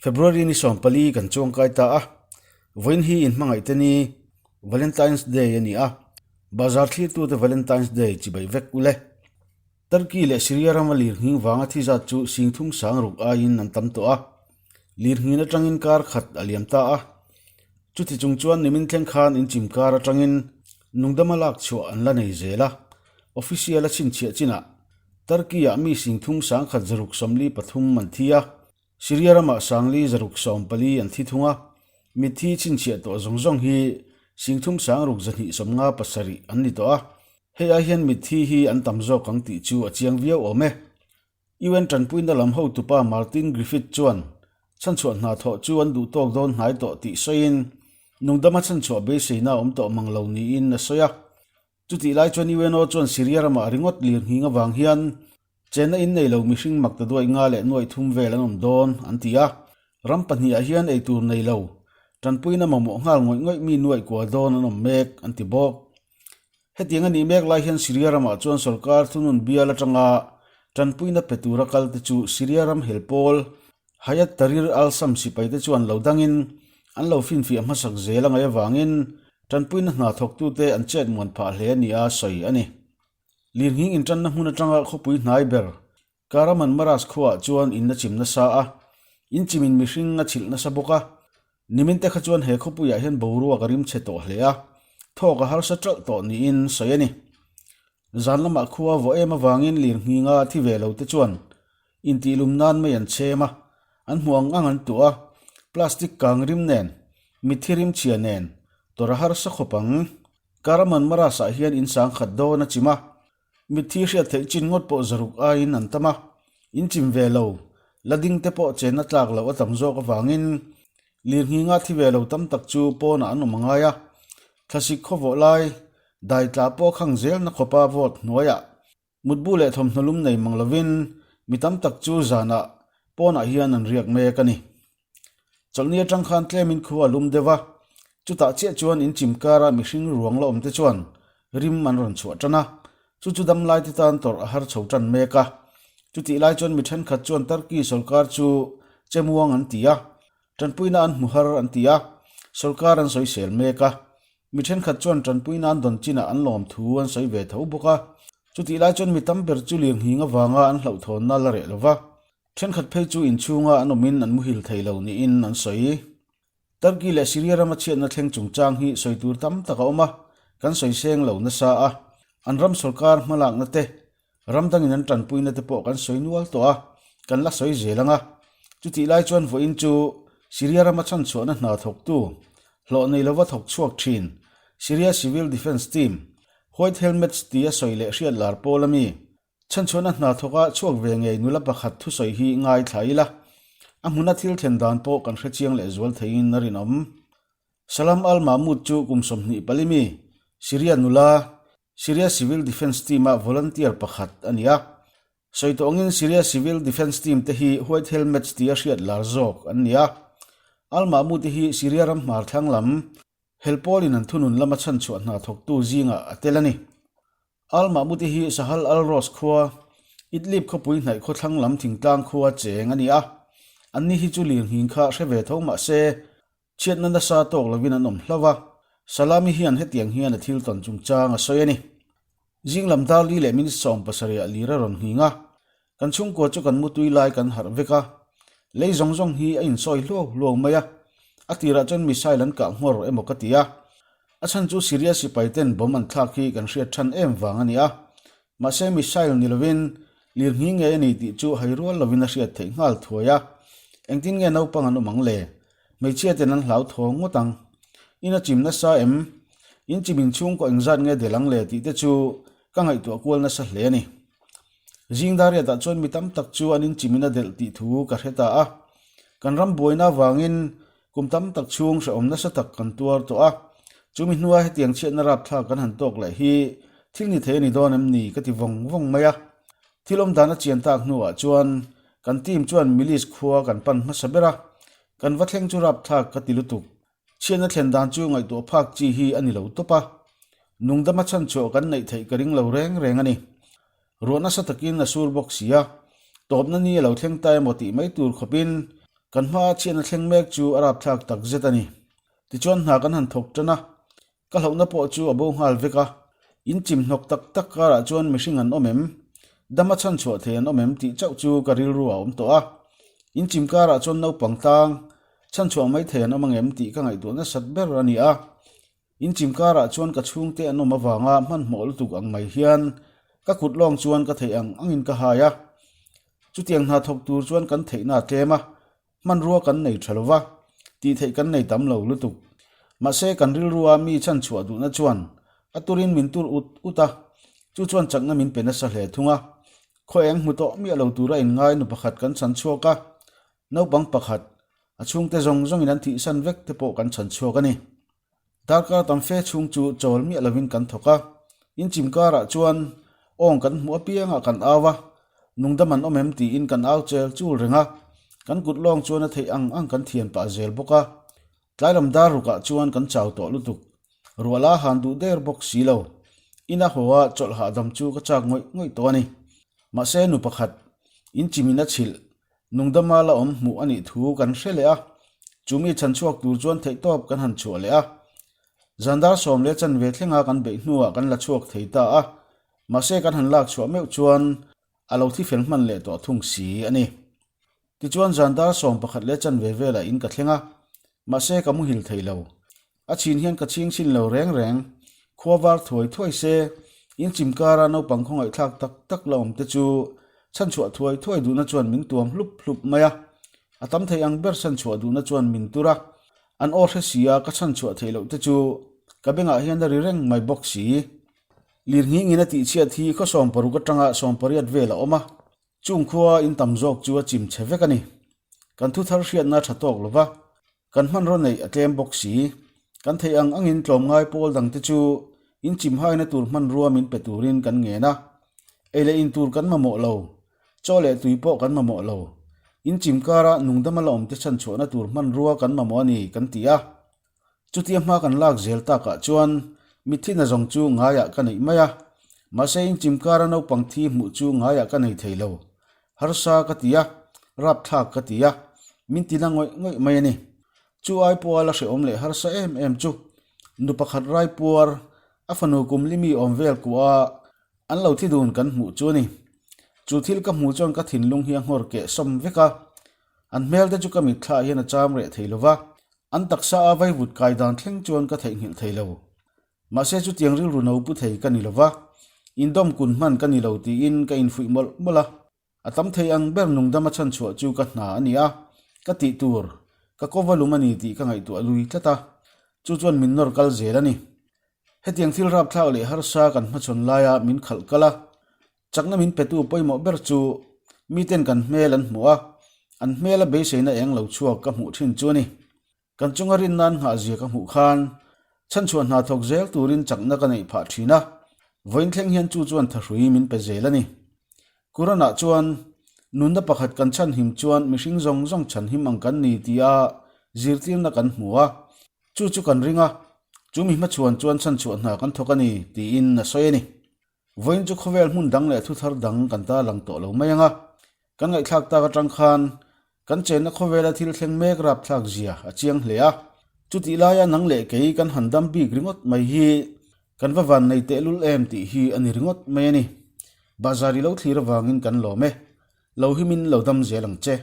February ni 14 kan chuangkai ta a, vawiin hi inhmangaihte ni Valentine's Day a ni a, bazar thlirtute Valentine's Day chibai vek ule. Turkey leh Syria rama lirnghing vanga thi zat chu singthum sang ruk aiin an tam tawh a, lirnghin atangin kar khat a liam ta a. Chuti chung chuan nimin thleng khan inchim kar atangin nungdama lak chhuah an la nei zel a, official a chhinchhiah chinah Turkey-ah mi singthum sangkhat 643 an thi a, Syria ramah sangli 640 an thi thung a, mitthi chhinchhiah tawh zawng zawng hi singthum sangruk 257 an ni tawh a, hei ai hian mitthi hi an tam zawk ang tih chu a chiang viau awm e. UN tanpuina lam hotupa Martin Griffith chuan chhanchhuah hna thawh chu an duh tawk dawn hnai tawh tih sawiin nungdama chhanchhuah beiseina a awm tawh mang lo niin a sawi a. Chutih lai chuan UNO chuan Syria ramah ringawt lirnghing avang hian chenna in nei lo mihring mak ta duai nga leh nuaih thum vel an awm dawn an ti a. Ram pahniha hian eitur nei lo, tanpuina mamawh nghal ngawih ngawih mi nuaih kual dawn an awm mek an ti bawk. Hetiang a nih mek lai hian Syria ramah chuan sorkar thunun bial atanga tanpuina pe tura kalte chu Syria ram hel pawl Hayat Tahrir al-Sham sipaite chuan lo dangin an lo finfiah hmasak zel a ngaih avangin tanpuina hna thawktute an chet muan phah hle nia sawi a ni. Lirnghing intanna hmun atanga khawpui hnai ber Kahramanmaras khuaah chuan in a chim nasa a, in chimin mihring a chhilh nasa bawk a. Nimin te kha chuan he khawpuiah hian boruak a rim chhe tawh hle a, thawk a harsa ṭalh tawh niin sawi a ni. Zan lamah khua vawh em avangin lirnghinga thi ve lo te chuan intihlum nan mai an chhem a, an hmuh ang ang an tuah a, plastic kang rim nen, mitthi rim chhia nen tawrh a harsa khawp ang. Kahramanmaras-ah hian in sangkhat dawn a chim a, Mitthi hriat theih chin ngawt pawh zaruk aiin an tam a, in chim ve lo, la ding te pawh chenna tlak loh a tam zawk avangin lirnghinga thi ve lo tam tak chu pawnah an awm a ngai a. Thlasik khawvawh lai, dai tla pawh khang zelna khawpa vote hnuaiah mutbu leh thawmhnaw lum nei mang lovin mi tam tak chu zanah pawnah hian an riak mek a ni. Chawlhni atang khan tlemin khu a lum deuh a, chutah chiah chuan in chim kara mihring ruang la awm te chuan rim an rawn chhuah tan a, chu chu damlai te tan tawrh a har chho tan mek a. Chutih lai chuan mi thenkhat chuan Turkey sawrkar chu chemuang an ti a, tanpuina an hmu har an ti a, sawrkar an sawisel mek a. Mi thenkhat chuan tanpuina an dawn chinah an lawm thu an sawi ve tho bawk a, chutih lai chuan mi tam ber chu lirnghing avanga an hlauhthawnna la reh lo va. Thenkhat phei chu inchhunga an awmin an muhil thei lo niin an sawi. Turkey leh Syria rama chhiatna thleng chungchang hi sawi tur tam tak a awm a, kan sawi seng lo nasa a. An ram sawrkar hmalakna te, ram dangin an tanpuina te pawh kan sawi nual tawh a, kan la sawi zel ang a. Chutih lai chuan vawiin chu Syria rama chhanchhuahna hna thawktu, hlawh nei lova thawk chhuak thin, Syria Civil Defence Team, White Helmets tia sawi leh hriat lar pawl ami, Chhanchhuahna hna thawka chhuak ve ngei nula pakhat thusawi hi ngaithla ila, a hmuna thil thlen dan pawh kan hrechiang leh zual theiin a rinawm. Salam al-Mahmoud chu kum 24 mi, Syria nula, Syria Civil Defence Team-a volunteer pakhat a ni a. Sawi tawh angin Syria Civil Defence Team te hi White Helmets tia hriat lar zawk an ni a. Al-Mahmoud hi Syria ram hmar thlang lam, Helpawlin an thunun lama chhanchhuah hna thawktu zingah a tel a ni. Al-Mahmoud-i hi Sahal al-Ros khua, Idlib khawpui hnaih khawthlang lam thingtlang khua cheng a ni a. Anni hi chu lirnghing kha hre ve tho mah se, chhiatna nasa tawk lovin an awm hlauh a. Salami hian hetiang hian a thil tawn chungchang a sawi a ni. Zing lam dar li leh minute 70 ah lir a rawn nghing a. Kan chhungkua chu kan mutui lai kan harh vek a. Lei zawng zawng hi a insawi hluau hluau mai a. A tirah chuan missile an kah nghawr emaw ka ti a. A chhan chu Syria sipai ten bomb an thlak hi kan hriat than em vang a ni a. Mahse missile ni lovin lirnghing ngei a ni tih chu hai rual lovin a hriat theih nghal thuai a. Engtin nge naupang an awm ang le? Hmeichhia ten an hlau thaw ngawt ang. In a chim nasa em? In chim inchhungkaw engzat nge del ang le tih te chu ka ngaihtuah kual nasa hle a ni. Zing Dariatah chuan mi tam tak chu an inchimin a delh tih thu ka hre ta a. Kan ram buaina avangin kum tam tak chhung hrehawm nasa tak kan tuar tawh a. Chumi hnua hetiang chhiatna rapthlak kan han tawk leh hi thil ni thei a ni dawn em ni ka ti vawng vawng mai a. Thil awm dan a chian tak hnuah chuan kan team chuan Milis khua kan pan hmasa ber a. Kan va thleng chu rapthlak ka ti lutuk. Chhiatna thlen dan chu ngaihtuah phak chi hi a ni lo tawp a, nungdama chhanchhuah kan neih theih ka ring lo reng reng a ni. Ruah nasa takin a sur bawk si a, tawpna ni a lo thleng ta emaw tih mai tur khawpin. Kan hmaa chhiatna thleng mek chu a rapthlak tak zet a ni. Tichuan hna kan han thawk tan a, ka hlauhna pawh chu a bo nghal vek a. In chim hnawk tak tak karah chuan mihring an awm em? Dama chhanchhuah thei an awm em tih chauh chu ka rilru a awm tawh a. In chim karah chuan naupang tang chhanchhuah mai thei an awm ang em tih ka ngaihtuah nasat ber a ni a. In chim karah chuan ka chhungte an awm avanga hmanhmawh lutuk ang mai hian ka kut lawng chuan ka theih ang angin ka hai a. Chutiang hna thawk tur chuan kan theihna a tlem a, hmanrua kan nei tha lo va, tih theih kan nei tam lo lutuk. Mahse kan rilrua mi chhanchhuah duhna chuan a turin min tur ut ut a, chu chuan chakna min pe nasa hle thung a. Khaw eng hmu tawh miah lo tura inngai nu pakhat kan chhanchhuak a, naupang pakhat, a chhungte zawng zawngin an thihsan vek te pawh kan chhanchhuak a ni. Darkar tam fe chhung chu chawl miah lovin kan thawk a, inchim karah chuan awng kan hmuh apiangah kan au a, nungdam an awm em tiin kan au chel chul reng a, kan kut lawng chuan a theih ang ang kan thian pah zel bawk a. Tlai lam dar rukah chuan kan chau tawh lutuk, ruah la han duh der bawk si lo. Ina haw a chawlh hahdam chu ka chak ngawih ngawih tawh a ni. Mahse nu pakhat, inchimin a chhilh Nungdama la awm hmuh a nih thu kan hre leh a, chu mi chhanchhuak tur chuan theihtawp kan han chhuah leh a. Zandar sawm leh chanve thlenga kan beih hnuah kan la chhuak thei ta a, mahse kan han lak chhuah meuh chuan a lo thi fel hman leh tawh thung si a ni. Tichuan zandar 11 leh chanve velah in ka thleng a, mahse ka muhil thei lo. A chhin hian ka chhing chhin lo reng reng. Khua var thuai thuai se, in chim kara naupang khawngaihthlak tak tak la awm te chu chhanchhuah thuai thuai duhna chuan min tuam hlup hlup mai a. A tam thei ang ber chhanchhuah duhna chuan min tur a. An aw hre si a ka chhanchhuah theih loh te chu ka bengah hian a ri reng mai bawk si. Lirnghingin a tihchhiat hi khaw 60 atanga 80 vel a awm a. Chung khua in tam zawk chu a chim chhe vek a ni. Kan thu thar hriatna tha tawk lo va, kan hmanraw neih a tlem bawk si. Kan theih ang angin tlawmngai pawl dangte chu in chim haina tur hmanrua min pe turin kan ngen a. Ei leh in tur kan mamawh lo, chaw leh tui pawh kan mamawh lo. In chim kara nungdama la awmte chhanchhuahna tur hmanrua kan mamawh a ni kan ti a. Chutia hma kan lak zel takah chuan mitthi na zawng chu ngaiah ka neih mai a, mahse inchim kara naupang thi hmuh chu ngaiah ka nei thei lo. Harsa ka ti a, rapthlak ka ti a, min tina ngawih ngawih mai a ni. Chu ai pawha la hrehawm leh harsa em em chu nu pakhat raipuar a fanu kum limi awm vel kuah a an lo thi dun kan hmuh chu a ni. Chu thil ka hmuh chuan ka thinlung hi a nghawr keh sawm vek a, an hmel te chu ka mitthla hian a cham reh thei lo va, An taksa a vaivut kai dan thleng chuan ka theihnghilh thei lo. Mahse chutiang rilru no pu thei ka ni lo va, indawm kun hman ka ni lo tiin ka infuih mawlh mawlh a. A tam thei ang ber nungdama chhanchhuah chu ka hna a ni a, ka tih tur, ka kova lum a ni tih ka ngaihtuah lui tlat a, chu chuan min nawr kal zel a ni. Hetiang thil rapthlak leh harsa kan hmachhawn laia min khalh kal a, Chakna min petu pawimawh ber chu miten kan hmel an hmuh a, an hmela beiseina eng lo chhuak ka hmuh thin chu a ni. Kan chunga rin nan nghahzia ka hmuh khan chhanchhuah hna thawk zel turin chakna ka neih phah thin a, vawiin thleng hian chu chuan thahrui min pe zel a ni. Quran-ah chuan, Nunna pakhat kan chhanhim chuan mihring zawng zawng chhanhim ang kan ni tia zirtirna kan hmu a, chu chu kan ring a, chu mi hmachhuan chuan chhanchhuah hna kan thawk a ni tiin a sawi a ni. Vawiin chu khawvel hmun dang leh thuthar dang kan ta lang tawh lo mai ang a, kan ngaihthlak tak atang khan kan chenna khawvela thil thleng mek rapthlak zia a chiang hle a. Chutih laia nang leh kei kan han dam bik ringawt mai hi kan va van nei tehlul em tih hi a ni ringawt mai a ni. Bahzar i lo thlir avangin kan lawm e. Lo himin lo dam zel ang che.